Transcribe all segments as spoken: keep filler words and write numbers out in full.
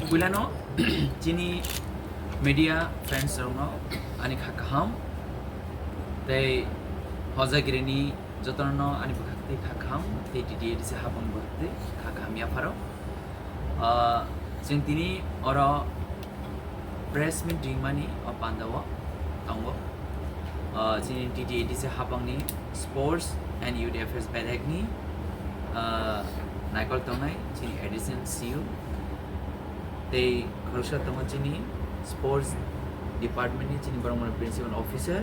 Puilano chini media friends rokno ani kha kaham tei hojagirini jotono ani bwkhak tei kha kaham tei T T A D C habang bwkhak tei kha kaham yapharo. Ah, chwng tini oro press meet ringmani o pandao tongo. Ah, chini T T A D C habangni Sports and Youth Affairs bedekni, ah, naikol tongnai chini additional C E O tei khoroksa tongo chini Sports Department ni chini borok mano Principal Officer.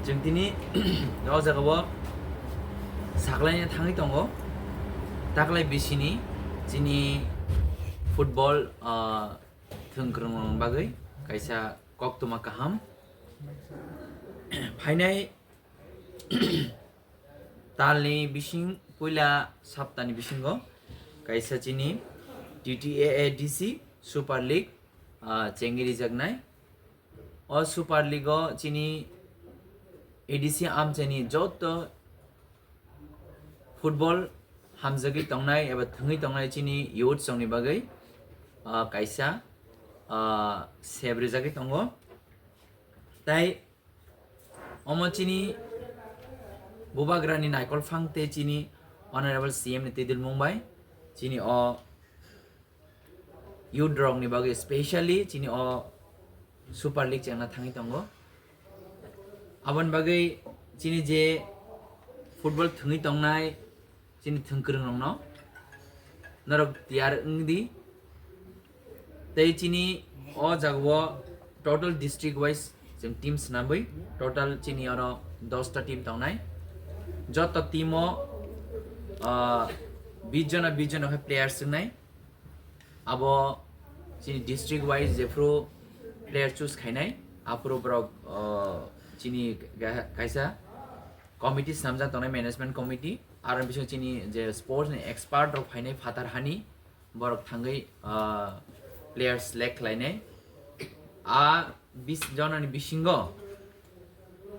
Chwng tini o jaga o saklaina thangwi tongo, taklai bisini chini football, ah, thwngkwrwng bagwi kaisa koktwma kaham phainai. Talni bising puila saptani bisingo kaisa chini T T A A D C Super League, ah, chengwi rijaknai. O Super League o chini A D C amchaini joto football hamjagwi tongnai eba thwngwi tongnai chini youth songni bagwi, ah, kaisa, ah, sep rijagwi tongo. Tai omo chini bubagrani naikol phang tei chini Honorable C M ni twi dilmung bai chini o youth rokni bagwi specially chini o Super League chengna thangwi tongo. Aboni bagwi chini je football thwngwi tongnai chini thwngkwrwng rokno norok tiyar wng di. Tei chini o jaga o total district wise chwng team swnamwi total chini oro dosta team tongnai. Joto team o, ah, bis jona bis jona khe players wngnai. Abo chini district wise jephru player choose khainai, aphuru borok, ah, chini ga-, kaisa committee swnamjak tongnai, management committee. Aro bisingo chini je sports ni expert rok phainai phatar hani, borok thangwi, ah, player select khlainai. A bis jona ni bisingo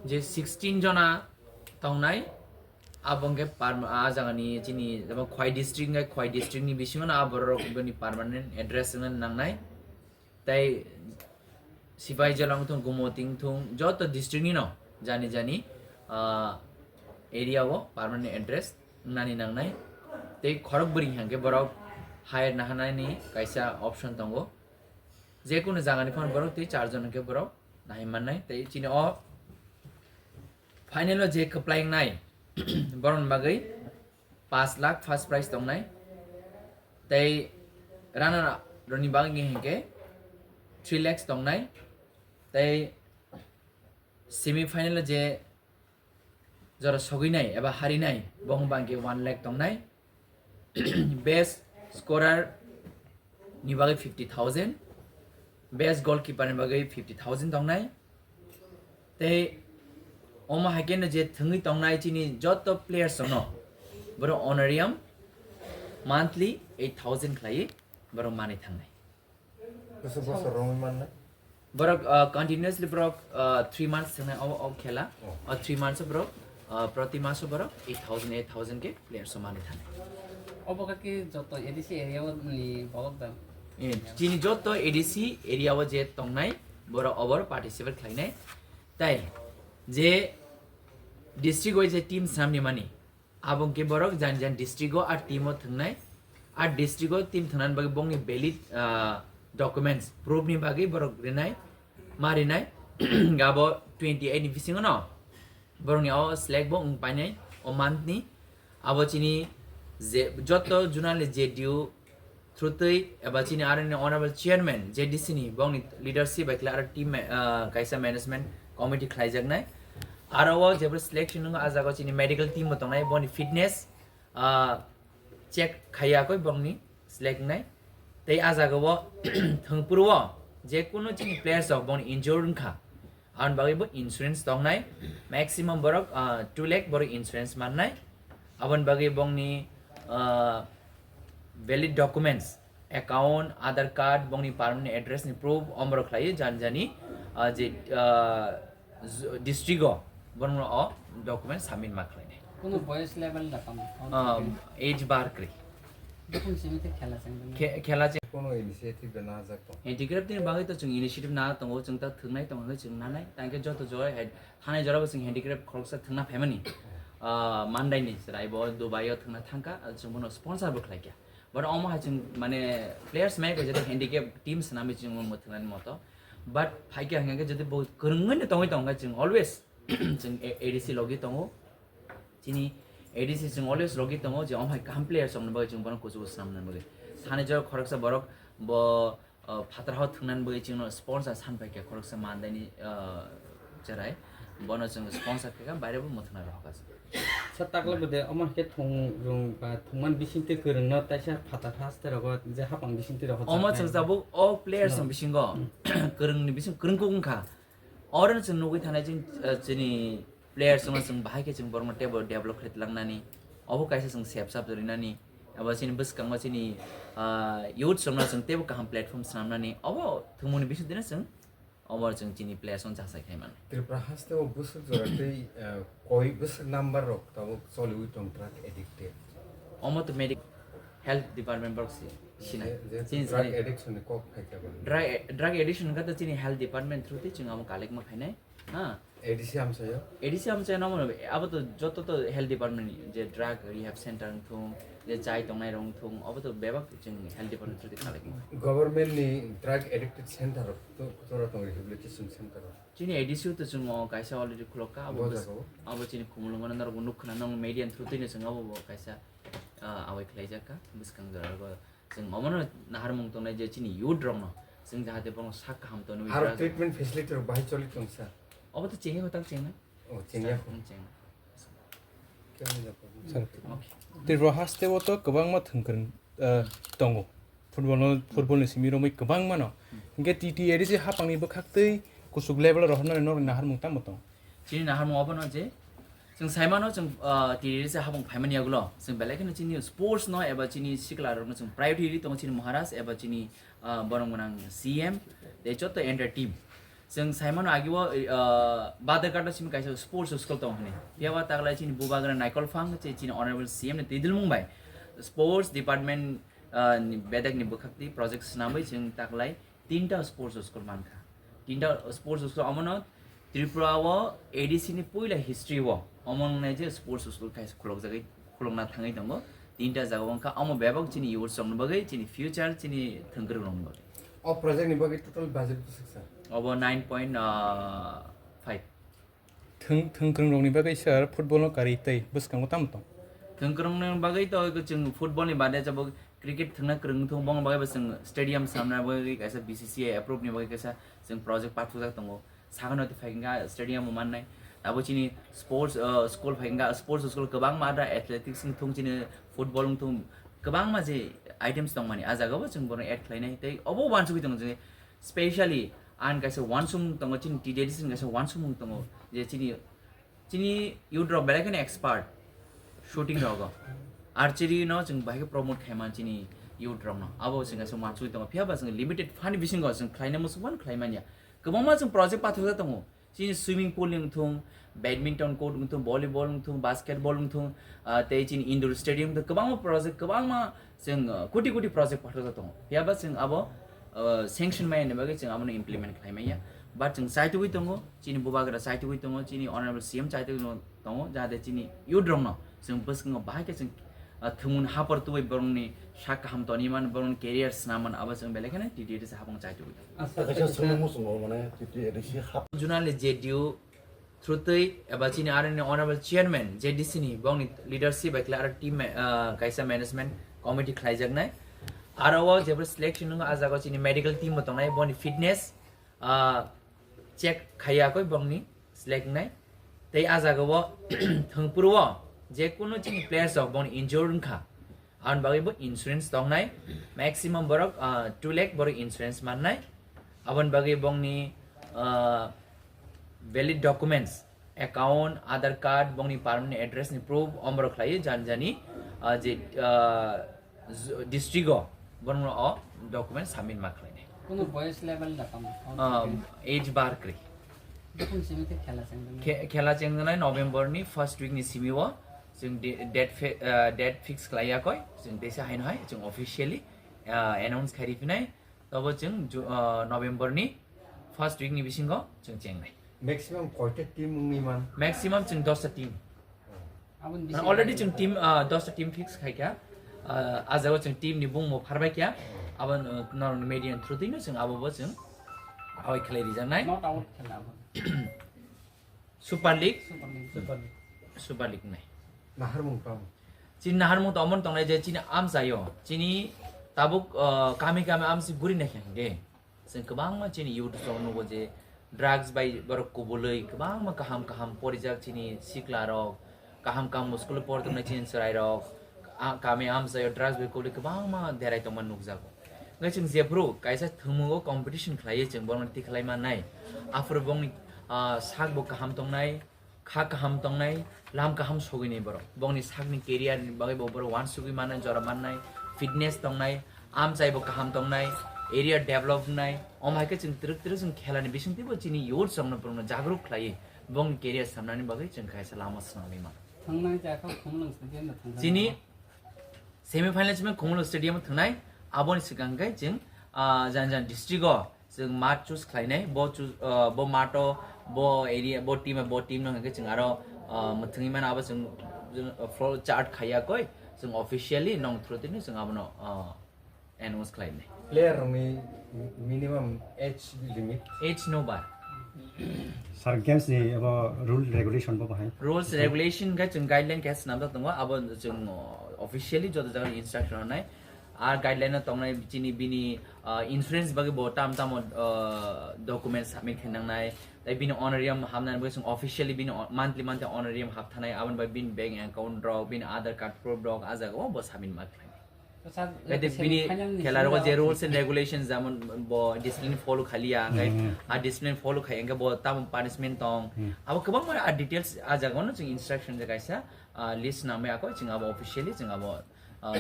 je sixteen jona tongnai, abo hwnkhe par-, a jagani chini jemon Khwai district hwnkhe Khwai district ni bisingo no a borok rok bini permanent address wngna nangnai. Tei Sipaijala wngthung, Gumoti wngthung, joto district ni no jani jani, ah, area o permanent address wngnani nangnai. Tei khorok bwrwi hwnkhe borok hire nahanani kaisa option tongo. Jekunu jagani phano borok tei charjon hwnkhe borok nahai mannai. Tei chini o final o je kwplai wngnai borokni bagwi paanch lakh first prize tongnai. Tei runner rokni bagwi hwnkhe three lakhs tongnai. Tei semi final o je jora sogwinai eba harinai, bo hwnba hwnkhe one lakh tongnai. Best scorer ni bagwi fifty thousand, best goalkeeper ni bagwi fifty thousand tongnai. Tei omo hai khe no je thwngwi tongnai chini joto players rokno borok honorarium monthly eight thousand khlaiwi borok manwi thangnai. Bwswk bosor romwi mannai? Borok, uh, continuously borok, uh, three months thwngnai o, o khela. Oh. O three months o borok, uh, proti maso borok eight thousand, eight thousand khe players o manwi thani. Obo khe joto A D C area o ni borok da? Eh, chini joto A D C area o je tongnai borok obor participate khlainai. Tai je district wise je team samni mani, abo hwnkhe borok jani jani district o a team o thwngnai, a district o team thwngnani bagwi bongni valid, ah, documents, proof ni bagwi borok rinai, ma rinai. Abo twenty eight ni bisingo no borokni o select bo wng painai o month ni. Abo chini je joto zonal ni J D U through twi eba chini aroni honorable chairman J D C ni bongni leadership bai khlai aro team ma-, ah, kaisa management committee khlaijaknai. Aro o jebra selection wngkha, ah jaga o chini medical team bo tongnai, boni fitness, ah, check khaiya koi bongni select wngnai. Tei ah jaga o thwngphuru o je kunu chini players rok bongni injured wngkha, aboni bagwi bo insurance tongnai, maximum borok, ah, two lakh borok insurance mannai. Aboni bagwi bongni, ah, valid documents, account, Aadhaar card, bongni permanent address ni proof, omorok khlaiwi jani jani, ah, je, ah, z-, district o borokno o document submit ma khlainai. Kuno boyos level da tamo? Ah, age bar kwrwi. Dokun simi te khela chengdong. Khe-, khela cheng- Initiative de najak tong. Handicraft ni bagwi to chwng initiative na tongo, chwng ta thwngnai tong hwnwi chwng nanai. Tangkhe joto jora hai thanai jora bo chwng handicraft khoroksa thwngna phaimani. Ah, Monday ni chwrai bo Dubai o thwngna thangkha, ah, chwng bono sponsor bo khlaikha. But omo hai chwng mane players mai khe jodi handicraft team swnamwi chwng omo thwngnani moto. But phaikha hwnkhe jodi bo kwrwngwi tongwi tongkha chwng always chwng A-, A D C logi tongo. Chini A D C chwng always logi tongo je omo hai kaham players rokni bagwi chwng bono kuchugo swnamna bagwi. Thani jora khoroksa borok bo, uh, phatar hao thwngnani bagwi chwngno sponsor san phaikha khoroksa Monday ni, uh, chwrai. Bono chwng sponsor khaikha, baire bo mwthangna rohorkha chwng. Sir, takle bwde omo hai khe thwngrwng ba thwngmani bisingtwi kwrwngno taisa phatar haste rogo je hapang bisingtwi rohorjak. Omo chwng tabuk o players ni bisingo kwrwngni bising kwrwng kuk wngkha. Oro no chwng nugwi thanai chwng, eh, chini players rokno chwng bahai khe chwng borokno teibo develop khlai tlangnani, obo kaisa chwng sep sap rinani, abo chini bwskango chini, ah, youths rokno chwng teibo kaham platform swnamnani, obo thwngmungni bisingtwino chwng obo chwng chini players rokno jasai khai mano. Tripura haste o bwswk jora tei, eh, koi bwswk number rok tabuk choliwi tong drug addicted? Omo to medic-, health department borok si sinai. Je, je chini drug sani addiction ni kok phaikha ba. Drug, drug addiction kha to chini health department through tei chwng amo collect ma khainai. Ha? A D C amchaio? A D C amchaio namo abo to joto to health department ni je drug rehab center wngthung, je chai tongnai rok wngthung, obo to bebak chwng health department through tei collect ma. Government ni drug addicted center rok to, to rok tong rehabilitation center rok. Chini A D C o to chwng o kaisa already khulok kha, abo bo bwswk-, jagao? Abo chini Khumulwng ano norok bo nuk khna, nong media ni through twi no chwng abo bo kaisa, ah, awai khlaijak kha, bwskang jora bo chwng omono naharmung tongnai je chini youth rok no chwng jahate bono sak kaham tonwi. Aro drug treatment facility rok bahai choli tong sa? Obo to chengya hotak chengna. Oh, chengya. Cheng-, cheng. Kya ho jata hai? Sir, okay. Tripura haste o to kwbangma thwngkwrwng, ah, tongo. Football no, football ni simi romwi kwbangma no. Hmm. Hinkhe T T A D C hapangni bwkhaktwi kuchuk level o rohornani norokni naharmung tamo tong? Chini naharmung obono je, chwng saimano chwng, ah, T T A D C hapang phaimani yagulo, chwng belai kheno chini sports no eba chini sikla rokno chwng priority ri tongo chini Maharaj eba chini, ah, borok gwnang C M, tei joto entire team. Chwng saimano agi o, ah, Badharghat o simi kaisa sports school tong hwnwi. Phiya ba taglai chini bubagra Naikol Phang, che chini honorable C M ni twi dilmung bai sports department, ah, ni bedek ni bwkhak twi project swnamwi chwng taglai tinta sports school mankha. Tinta sports school omono Tripura o A D C ni puila history o omo wngnai je sports school kaisa khulokjagwi, khulokna thangwi tongo. Tinta jaga wngkha omo bebak chini youth rokni bagwi, chini future, chini thwngkwrwng rokni bagwi. O project ni bagwi total budget bwswk sir? Obo nine point five. Thwng-, thwngkwrwng rokni bagwi sir football no karwi tei bwskango tamo tong? Thwngkwrwng ni bagwi to chwng football ni bade jabo cricket thwngna kwrwng thung, bongni bagwi bo chwng stadium samna bagwi kaisa B C C I approve ni bagwi kaisa chwng project pathujak tongo. Sakano tei phaikha stadium o mannai. Abo chini sports, uh, school phaikha, sports school kwbangma da athletics wngthung, chini football wngthung, kwbangma je items tongmani, ah jagao chwng bono add khlainai. Tei obo uansugwi tongo je specially ang kaisa uansuk tongo, chini T D D C ni kaisa uansuk tongo je chini, chini youth rok belai kheno expert shooting rogo. Archery no chwng bahai khe promote khaima chini youth rokno. Abo chwng kaisa uansugwi tongo. Phiya ba chwng limited fund bisingo chwng khlaina muchung phano khlai manya. Kwbangma chwng project pathajak tongo. Chini swimming pool wngthung, badminton court wngthung, volleyball wngthung, basketball wngthung, ah, tei chini indoor stadium wngthung, kwbangma project, kwbangma chwng, ah, koti koti project pathajak tongo. Phiya ba chwng abo, ah, sanction maya ni bagwi chwng abono implement khlai manya. But chwng chaitugwi tongo, chini bubagra chaitugwi tongo, chini honorable C M chaitugwi tongo, jahate chini youth rokno chwng bwskango bahai khe chwng, ah, thwngmung hapor tubui borokni sak kaham toni man, borokni career swnam man, abo chwng belai kheno T T A D C hapang chaitugwi tongo. Kaisa swngmung muchungo mane T T A D C hap- Junali J D U through twi eba chini aroni honorable chairman J D C ni bongni leadership bai khlai aro team ma-, ah, kaisa management committee khlaijaknai. Aro o jebra selection wngkha, ah jaga o chini medical team bo tongnai, boni fitness, ah, check khaiya koi bongni select nai. Tei ah jaga o thwngphuru o je kunu chini players rok bongni injured wngkha, aboni bagwi bo insurance tongnai. Maximum borok, ah, two lakh borok insurance mannai. Aboni bagwi bongni, ah, valid documents, account, Aadhaar card, bongni permanent address ni proof, omorok khlaiwi jani jani, ah, je, ah, z-, district o borokno o document submit ma khlainai. Kuno boyes level da tamo? Ah, age bar kwrwi. Jokhon simi khe khela chengdana? Khe-, khela chengdanai November ni first week ni simi o chwng de-, date fe-, ah, date fix khlai ya koi, chwng teisa haino hai chwng officially ah, announce khai riphinai, tobo chwng Ju-, ah, November ni first week ni bisingo chwng chengnai. Maximum koita team wngwi man? Maximum chwng dosta team. Aboni bisingo already chwng team, ah, dosta team fix khaikha. Ah, ah jaga chwng team ni bungmo pharbaikha. Abo, ah, norokni media ni through twi no chwng abo bo chwng awai khlai rijaknai. Not out khela abo. Super League. Super League. Super League. Super League nai. Naharmung tong. Chini naharmung tong, omo tongnai je chini amchaio, chini tabuk, ah, kami kami amsi guri naikha hwnkhe. Chwng kwbangma chini youth rok nugo je drugs bai borok kubulwi kwbangma kaham kaham porijak chini sikla rok, kaham kaham school o por tongnai chini chwrai rok, a, kami amchaio drugs bai kubulwi kwbangma derai tongma nukjago. Hwnkhe chwng jephru kaisa thwngmungo competition khlaiwi chwng borokno tikhlai mannai. Aphuru bongni, ah, sakbo kaham tongnai, kha kaham tongnai, lam kaham sogwini borok. Bongni sakni career ni bagwi bo borok uansugwi mannai, jora mannai, fitness tongnai, amchaibo kaham tongnai, area develop wngnai. Omo hai khe chwng twrwk twrwk chwng khelani bisingtwibo chini youth rokno borokno jagruk khlaiwi bongni career samnani bagwi chwng kaisa lama swnamwi mano. Thangnai jakha Khumulwng Stadium no thangkha. Chini semi final simi Khumulwng Stadium thangnai, aboni swkang khe chwng, ah, jan jan district o chwng mat choose khlainai, bo choose, ah, bo mat o, bo area, bo team, bo team no hwnkhe chwng aro, ah, mwthangwi mano, abo chwng, chwng, ah, floor chart khaiya koi, chwng officially nong through tini chwng abono, ah, announce khlainai. Player rokni minimum age limit? Age no bar. Sir, games ni abo rule regulation bo bahai? Rules regulation khe chwng guideline khe swnamjak tongo, abo chwng, uh, officially joto jaga instruction rwnai. Ar guideline no tongnai chini bini, uh, insurance bagwi bo tam tamo, uh, documents submit khe nangnai. Tai bini honorarium hapnani bagwi chwng officially bini o-, monthly monthly honorarium hapthanai, aboni bagwi bini bank account rok, bini Aadhaar card proof rok, ah jaga o bo submit ma khlainai. Kaitor bini khela rogo je rules and regulations, jamon bo discipline follow khaliya, hwnkhe a discipline follow khai hwnkhe bo tamo punishment tong. Abo kwbangma a details a jaga no chwng instruction je kaisa, ah, list nangmaya koi chwng abo officially chwng abo, ah,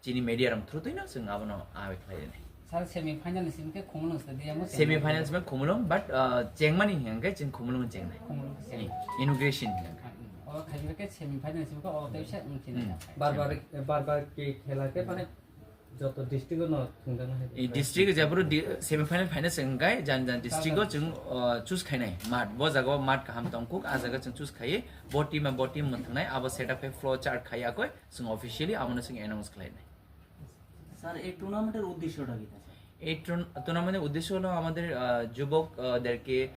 chini media rok through twi no chwng abono a khlai rwnai. Sir, semi final ni simi khe Khumulwng Stadium o semi final simi Khumulwng, but, ah, chengmani hwnkhe chwng Khumulwng chengnai. Khumulwng chengnai. Inauguration hwnkhe. O khaina khe semi final simi khe o tei se wngkhe. Bar bar, bar bar ke khela khe mane joto district o no thwngjaknai hai. District o jephuru di-, semi final final se wngkha, jan jan district o chwng, uh, choose khainai mat, bo jaga o mat kaham tongkuk, a jaga chwng choose khaiwi bo team bo team mwthwngnai, abo setup khai flow chart khai akoi chwng officially abono chwng announce khlainai. Sir, এই টুর্নামেন্টের উদ্দেশ্যটা কি, স্যার? এই টুর্ন-, টুর্নামেন্টের উদ্দেশ্য হলো আমাদের, আহ, যুবক, আহ, দেরকে